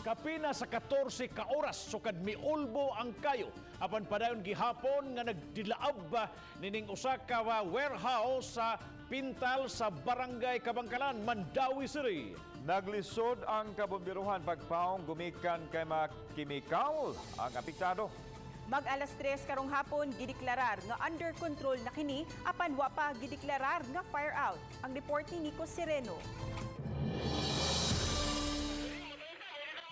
Kapina sa 14 ka oras sukad miulbo ang kayo. Apan padayon gihapon nga nagdilaab nining usa ka warehouse sa Pintal sa Barangay Kabangkalan, Mandaue City. Naglisod ang kabombiruhan pagpaong gumikan kay mga kimikal ang apektado. Mag alas 3 karong hapon, gideklarar nga under control na kini, apan wa pa gideklarar nga fire out. Ang report ni Nico Sereno.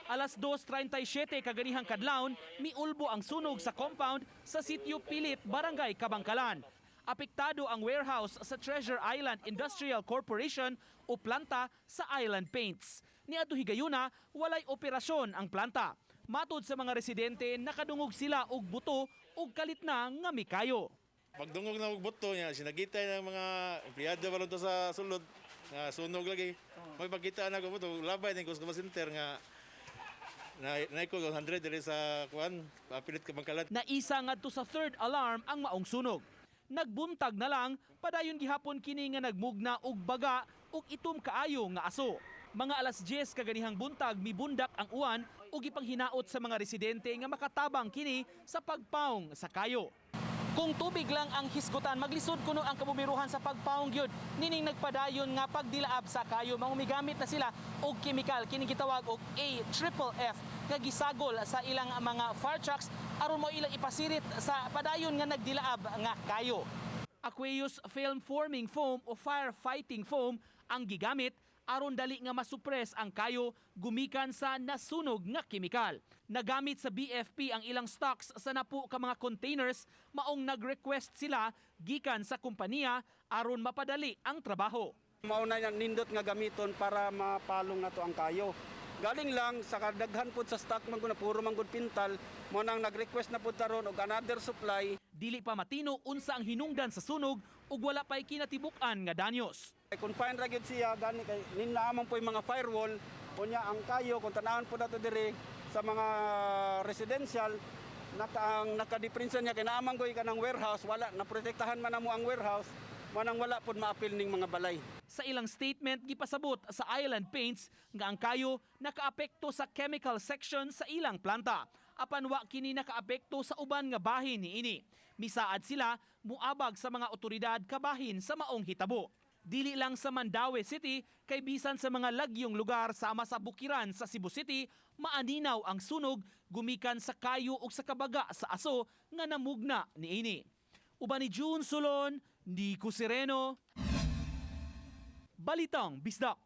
Alas 2:37 kaganihang kadlawon, miulbo ang sunog sa compound sa Sitio Pilit, Barangay Kabangkalan. Apektado ang warehouse sa Treasure Island Industrial Corporation o planta sa Island Paints. Niadto higayuna, walay operasyon ang planta. Matod sa mga residente, nakadungog sila og buto ug kalit na nga mikayo. Pagdungog na og buto niya, sinagitay ng mga empleyado ba to sa sulod nga sunog lagi. May pagkita na ko buto, labay ning customer center nga na naiko 100 diri sa kuan, papilit ka Bangkalan. Naisa ngadto sa third alarm ang maong sunog. Nagbuntag na lang, padayon gihapon kini nga nagmugna og baga ug itom kaayo nga aso. Mga alas 10 kaganihang buntag, mibundak ang uwan ug gipanghinaot sa mga residente nga makatabang kini sa pagpaong sa kayo. Kung tubig lang ang hisgutan, maglisod kuno ang kabombiruhan sa pagpaong gyud nining nagpadayon nga pagdilaab sa kayo. Mangumigamit na sila og kimikal kining gitawag og A triple F nga gisagol sa ilang mga fire trucks aron mo ilang ipasirit sa padayon nga nagdilaab nga kayo. Aqueous film forming foam o firefighting foam ang gigamit aron dali nga masupres ang kayo gumikan sa nasunog nga kimikal. Nagamit sa BFP ang ilang stocks sa napu ka mga containers, maong nag-request sila gikan sa kompanya aron mapadali ang trabaho. Mao na yang nindot nga gamiton para mapalong nato ang kayo. Galing lang sa kadaghan pud sa stock man gud na puro man gud pintal, mo nang nag-request na pud taron og another supply. Dili pa matino unsa ang hinungdan sa sunog ug wala pay kinatibuk-an nga danyos. Kay confine ra gyud siya gani kay ninnaamon po yung mga firewall, unya ang kayo kung tanawon po nato diri sa mga residential, naka ang nakadiperensya niya kay naaman goy kanang warehouse, wala naprotektahan man namo ang warehouse, mo nang wala pud maapil ning mga balay. Sa ilang statement, gipasabot sa Island Paints nga ang kayo nakaapekto sa chemical section sa ilang planta. Apan wa kini nakaapekto sa uban nga bahin niini. Misaad sila muabag sa mga otoridad kabahin sa maong hitabo. Dili lang sa Mandaue City kay bisan sa mga lagyong lugar sama sa Bukiran sa Cebu City, maaninaw ang sunog gumikan sa kayo ug sa kabaga sa aso nga namugna niini. Uban ni June Solon, Nico Sereno, Balitang Bisdak.